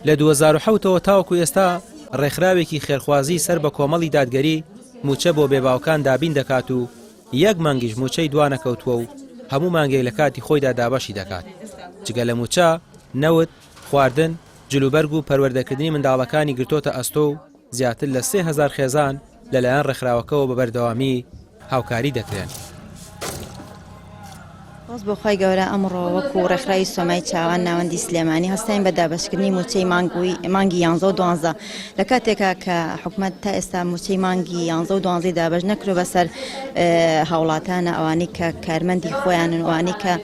لە 2007 ەوە تاوەکو ئێستا ڕێکخراوێکی خێرخوازی سەر بە کۆمەڵی دادگەری مووچە بۆ بێباوکان دابین دەکات و یەک مانگیش مووچەی دوانەکەوتووە و هەموو مانگێک لە کاتی خۆیدا دابەشی دەکات. جگە لە مووچە، نەوت، خواردن، جلوبەرگ و پەروەردەکردنی منداڵەکانی گرتۆتە ئەستۆ و زیاتر لە 3000 خێزان لەلایەن ڕێکخراوەکەوە بە بەردەوامی هاوکاری دەکرێن. سوپاس بۆ خوای گەورە ئەمڕۆ وەکو ڕێکخراوی سۆمای چاوان ناوەندی سلێمانی هەستاین بە دابەشکردنی مووچەی مانگی یانزە و دوانزە لە کاتێکا کە حکومەت تا ئێستا مووچەی مانگی یانزە و دوانزەی دابەش نەکرۆ بەسەر هاوڵاتانە ئەوانەی کە کارمەندی خۆیانن ئەوانەی کە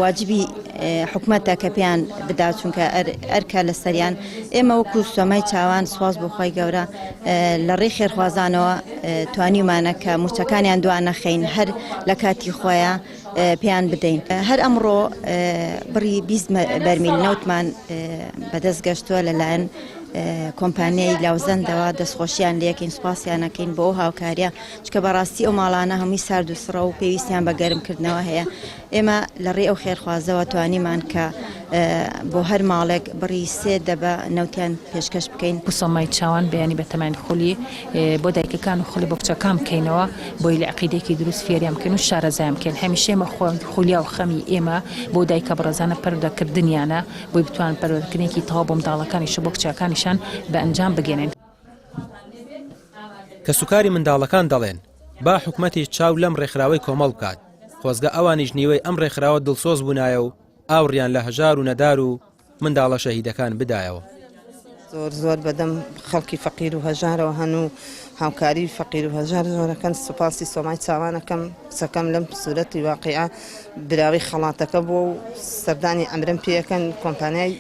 واجبی حکومەتە کە پێیان بدا چونکە ئەرکە لەسەریان ئێمە وەکو سۆمای چاوان سواز بۆ خوای گەورە لە ڕێی خێرخوازانەوە توانیومانە کە مووچەکانیان دوا نەخەین هەر لە کاتی خۆیان پێیان بدەین. هەر ئەمڕۆ بڕی 20 بەرمیل نەوتمان بەدەست گەشتووە لەلایەن کۆمپانیای لاوزەندەوە دەستخۆشیان لەکەین سوپاسیانەکەین بۆ ئەو هاوکاریە چکە بەڕاستی ئەو ماڵانە هەمووی سارد و سڕە و پێویستیان بە گەرمکردنەوە هەیە ئێمە لە ڕێی ئەو خێرخوازەوە توانیمان کە بۆ هەر ماڵێک بڕی سێ دەبە نەوتیان پێشکەش بکەین. سۆمای چاوان بەیانی بەتەماین خولی بۆ دایکەکان و خولی بۆ کچەکان بکەینەوە بۆی لە عەقیدەیەکی دروست فێریان بکەین و شارەزایان بکەین هەمیشە ئێمە خولیا و خەمی ئێمە بۆ دایکە بەڕێزانە پەروەردەکردنیانە بۆی بتوانن پەروەردەکردنێکی تەواو بۆ منداڵەکانیش و بۆ کچەکانیشان بە ئەنجام بگەێنن. کەسوکاری منداڵەکان دەڵێن، با حکومەتیش چاو لەم ڕێکخراوەی کۆمەڵ بکات، خۆزگە ئەوانیش نیوەی ئەم ڕێکخراوە دڵسۆز بوونایە و ئاوڕیان لە هەژار و نەدار و منداڵە شەهیدەکان بدایەوە. زۆر زۆر بەدەم خەڵکی فەقیر و هەژارەوە هەن و هاوکاری فەقیر و هەژار زۆرەکەن سوپاسی سۆمای چاوانەکەم کچەکەم لەم سورەتی واقیعە براوەی خەڵاتەکە بووە و سەردانی ئەمرم پێەکەن کۆمپانیای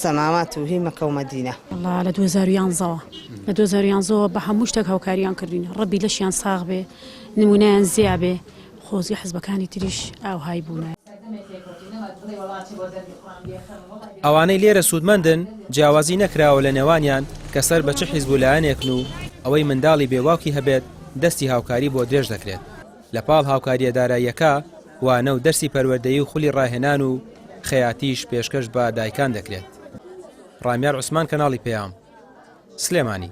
سەماوات و هی مەکە و مەدینە. وەڵا لە 2011 ەوە لە 2011 ەوە بە هەموو شتێک هاوکاریان کردوین ڕەبی لەشیان ساغ بێ نمونەیان زیا بێ خۆزگە حزبەکانی تریش ئاوهای بوونایە. ئەوانەی لێرە سوودمەندن جیاوازی نەکراوە لە نێوانیان کە سەر بە چ حیزب و لایەنێکن و ئەوەی منداڵی بێ باوکی هەبێت دەستی هاوکاری بۆ درێژ دەکرێت لە پاڵ هاوکارییە داراییەکە وانە و دەرسی پەروەردەیی و خولی ڕاهێنان و خەیاتیش پێشکەش بە دایکان دەکرێت. ڕامیار عوسمان کەناڵی پەیام، سلێمانی.